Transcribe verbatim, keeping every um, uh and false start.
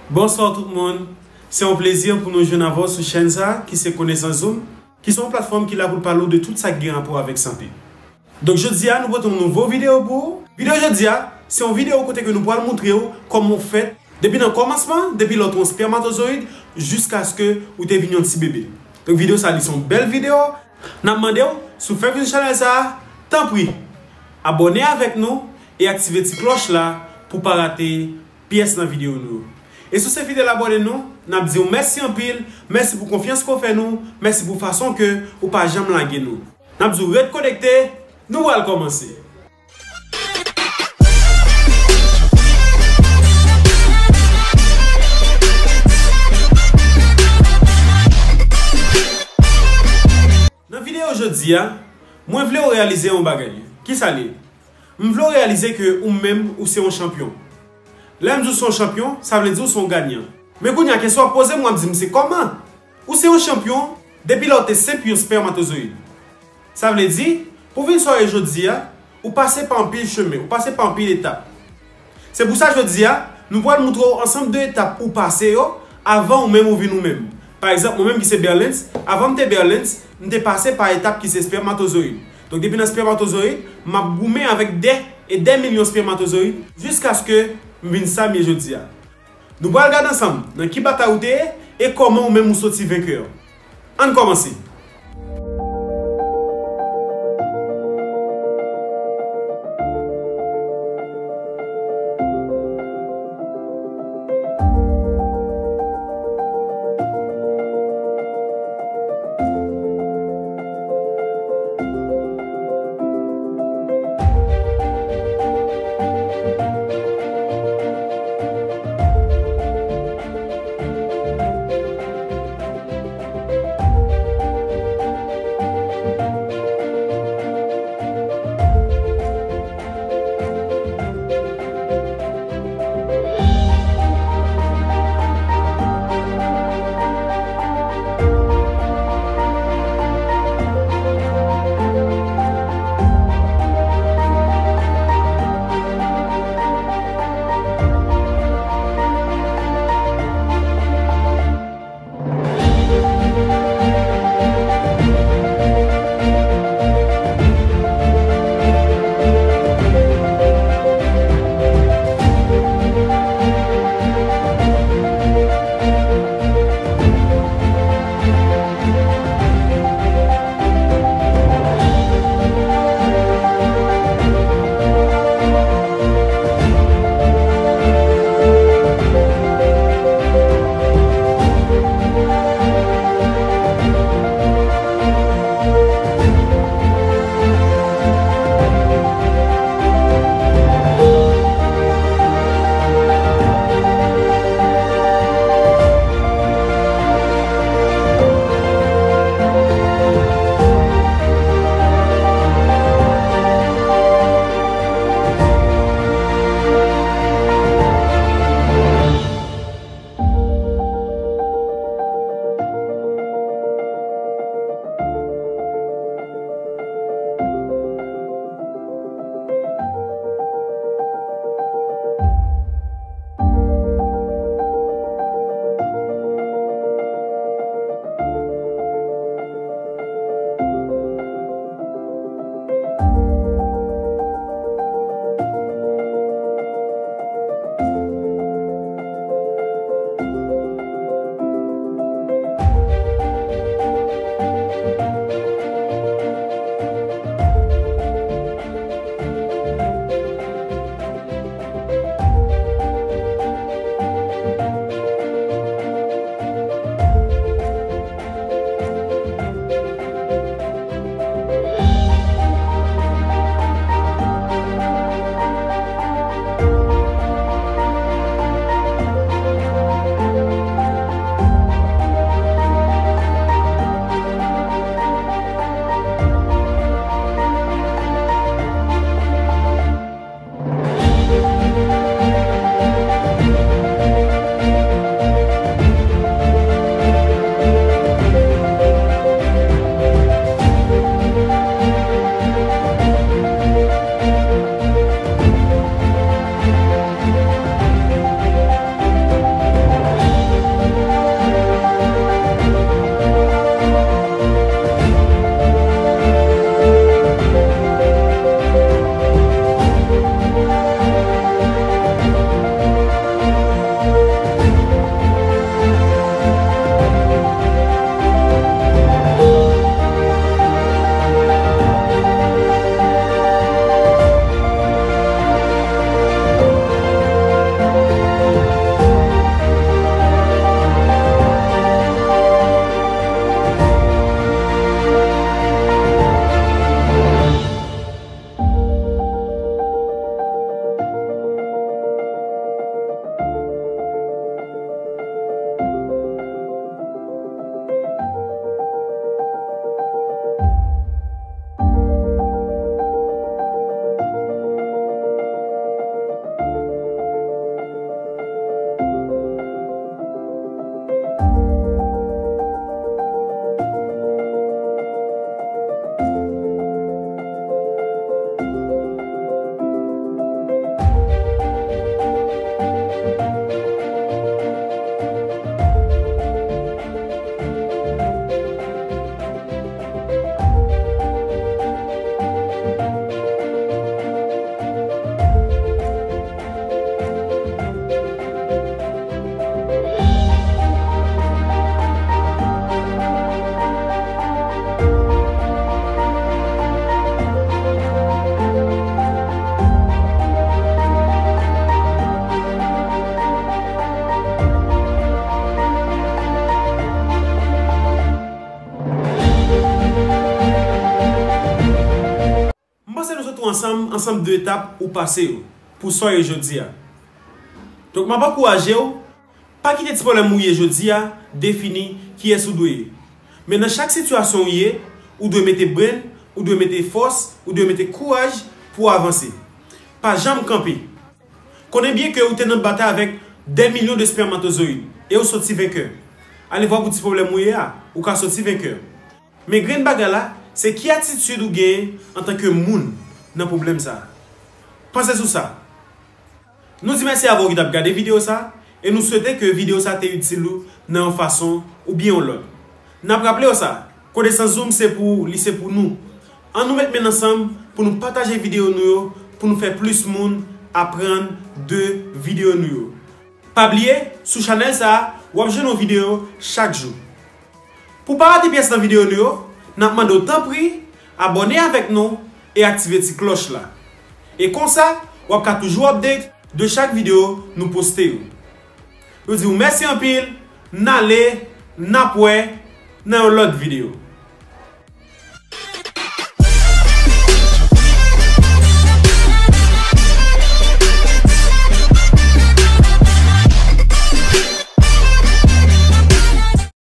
Bonswa tout moun. Se yon plezi pou nou jwenn avè w sou chèn sa a, ki se Konesans Zoom, ki se yon platfòm ki la pou l pale w de tout sa ki gen rapò avèk sante. Donk, jodi a, nou pote yon nouvo videyo pou ou. Videyo jodi a, se yon videyo kote ke nou pral montre w kòman w fèt, depi nan kòmansman, depi lè w te yon spèmatozoyid, jiskaske ou te vin yon ti bebe. Donk, videyo sa a, li se yon bèl videyo. N ap mande w, si w fèk vin sou chanèl sa a, tanpri, abòne avèk nou e aktive ti klòch la pou w pa rate pyès nan videyo nou yo. E si w se fidèl abòne nou, n ap di w mèsi anpil, mèsi pou konfyans ke w fè nou, mèsi pou fason ke ou pa janm lage nou. N ap di w ret konekte, nou pral kòmanse. Nan videyo jodi a, mwen vle w reyalize yon bagay. Kisa l ye? M vle w reyalize ke ou menm, ou se yon chanpyon. Lè m di w se yon chanpyon, sa vle di w se yon ganyan. Men kounye a, kesyon w ap poze m, w ap di m se kòman? Ou se yon chanpyon depi lè w te senp yon spèmatozoyid. Sa vle di, pou w vin sa w ye jodi a, ou pase pa anpil chemen, ou pase pa anpil etap. Se pou sa jodi a, nou pral montre w ansanm de etap ou pase yo avan ou menm ou vin ou menm. Pa egzanp, mwen menm ki se Berlens, avan m te Berlens, m te pase pa etap ki se spèmatozoyid. Donk, depi nan spèmatozoyid, m ap goumen avèk dè e dè milyon spèmatozoyid jiskaske m vin sa m ye jodi a. Nou pral gade ansanm nan ki batay ou te ye e kòman ou menm ou soti venkè. Ann kòmanse! ansanm, ansanm de etap ou pase yo pou sa w ye jodi a. Donk, m ap ankouraje w, pa kite ti pwoblèm ou ye jodi a defini kiyès ou dwe ye. Men nan chak sitiyasyon ou ye, ou dwe mete brenn, ou dwe mete fòs, ou dwe mete kouraj pou w avanse. Pa janm kanpe. Konnen byen ke ou te nan batay avèk dè milyon de spèmatozoyid e ou soti venkè. Ale vwa pou ti pwoblèm ou ye a, ou ka soti venkè. Men grenn bagay la, se ki atitid ou genyen antanke moun nan pwoblèm sa a. Panse sou sa. Nou di mèsi avè w ki t ap gade videyo sa a, e nou swete ke videyo sa a te itil ou nan yon fason oubyen yon lòt. N ap raple w sa, konesans Zoom se pou ou, li se pou nou. Ann nou met men n ansanm pou nou pataje videyo nou yo, pou nou fè plis moun aprann de videyo nou yo. Pa bliye, sou chanèl sa a, w ap jwenn yon videyo chak jou. Pou w pa rate pyès nan videyo nou yo, n ap mande w tanpri abòne avèk nou e aktive ti klòch la. E konsa, w ap ka toujou update de chak videyo nou poste yo. Nou di w mèsi anpil, n ale, n ap wè nan yon lòt videyo.